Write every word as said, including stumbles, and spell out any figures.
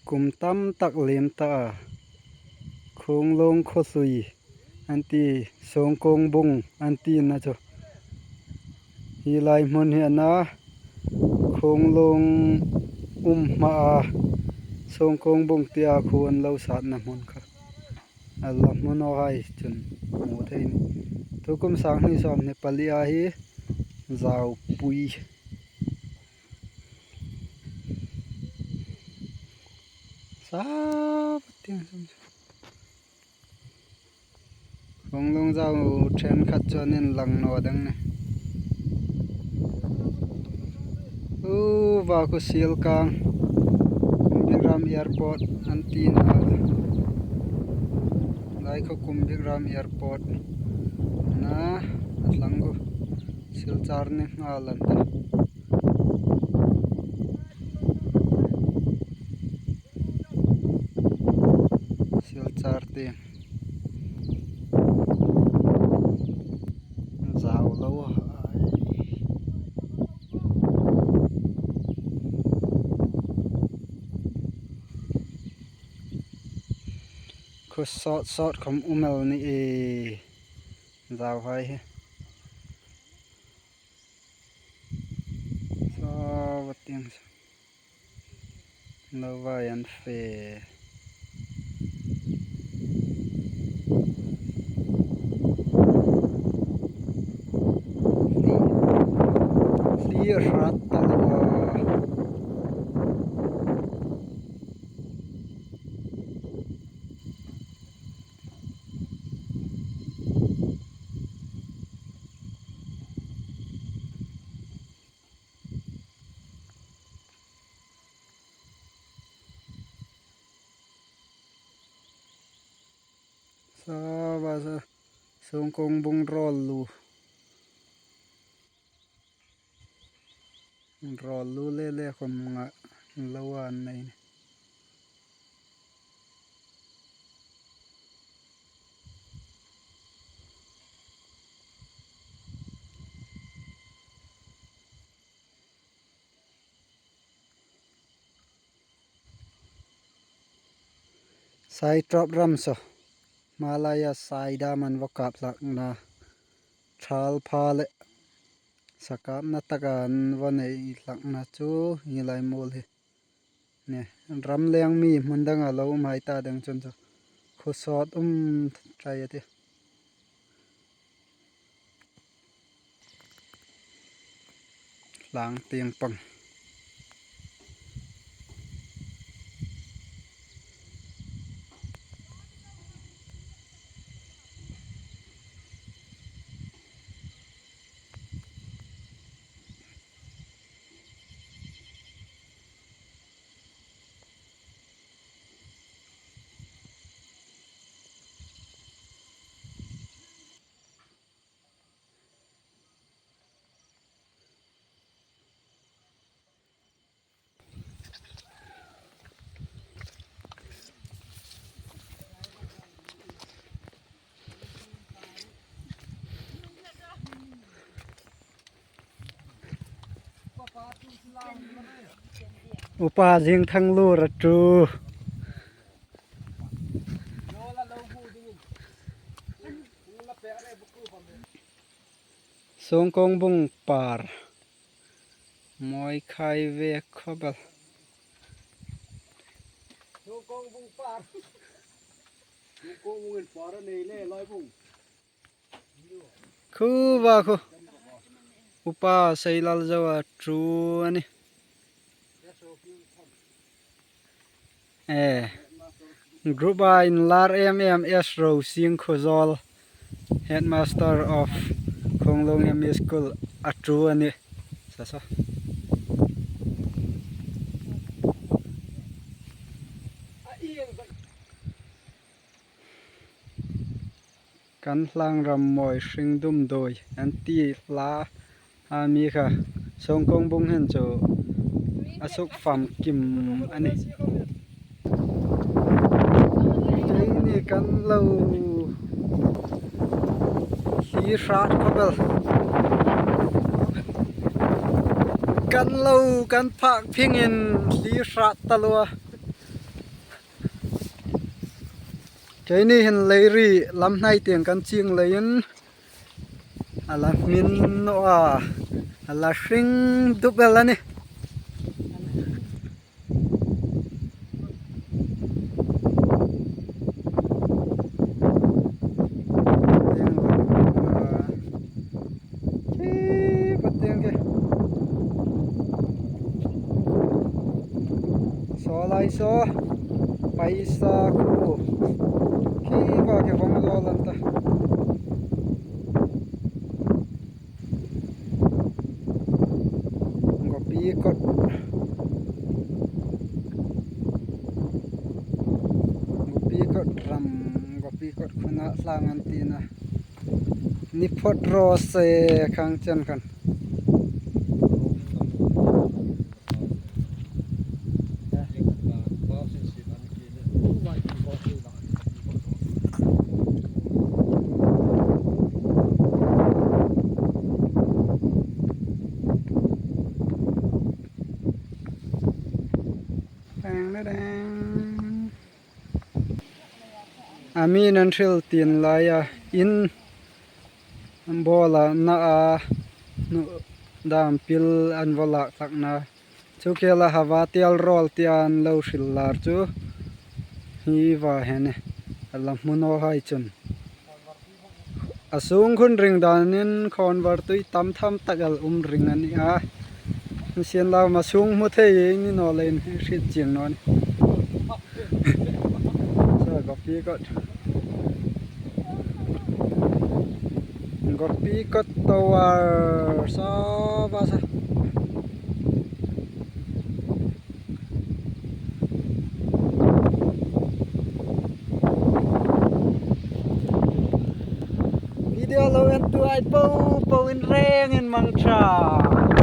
Kum tam tak lien ta a, Khuonglong khaw hlui an ti, Songkong bung an tina chu. Hi lai hmun hi a na, Khuonglong um hma a, Songkong bung tia khuo an lo satna hmun kha. A la hmun aw hai chun hmu thei ni. Tukum sang hni sawm hni pali a hi Zaupui. Sa tiang sum. Khuonglong zau ṭhenkhat chu an inlang naw dang ni. U va khu Silkang, Kumbikram Airport an tina. Lai khu Kumbikram Airport na a tlang khu Silchar ni nghal an ta. Silchar tieng. Zau lo hai. Khaw sawt sawt khawm um el ni e. Zau hai hi. Saw tiang sa. Lo vai an fe. Hli, hli hrat ta lo a. Sawa sa Songkong bung rawl lu. Rawl lu le le khawm nga lo an nei ni. Saitrop ram saw, hma laia Saidam an va kap hlakna, thal pha le sakapna taka an va nei hlakna chu hi lai muol hi. Ne, ram leng mi hmun danga lo um hai ta dang chun chu khaw sawt um ṭai a ti. Tlang tieng pang. Upa Zingthanglu ra tu. Songkong bung par. Mawi khai ve khawp el. Songkong bung par. Songkong bung in par a nei le lai bung. Khu va khu. Upa Seilal Zo a tu a nih. Eh, group a inlar em em S Rosing Khuzol, headmaster of Khonglong M E School a tu a nih. Sa sa. Kan hlang ram mawi hring dum doi an ti hla a mi kha Songkong bung hin chu a suk famkim a nih. Keini kan lo hli hrat khawp el. Kan lo kan phak phingin hli hrat ta lua. Keini hin Leiri lam hnai tieng kan ching leiin a la hmin naw a, a la hring dup el a nih. Khi va tieng khi. Saw lai saw. Paisa khu. Khi va khi vong lo lan ta. Gopi kot. Gopi kot ram, gopi kot khuna hlang an tina. Ni phot raw se khang chen khan. Dang, dang, dang. A mi nan hril tin laia in bawla na a nu dam pil an va lak tak na. Chu kela hava tial rawl tian lo hril lar chu. Hi va hene. A la hmu naw hai chun. A sung khun ring danin khawnvar tui tam tham tak el um ring a ni a. Sienla ma sung hmu thei ni naw leiin hriet chieng naw ni. Saw gopi kot. Gopi kot tower saw va saw. Video lo en tu ai po po in reng in mang ṭha.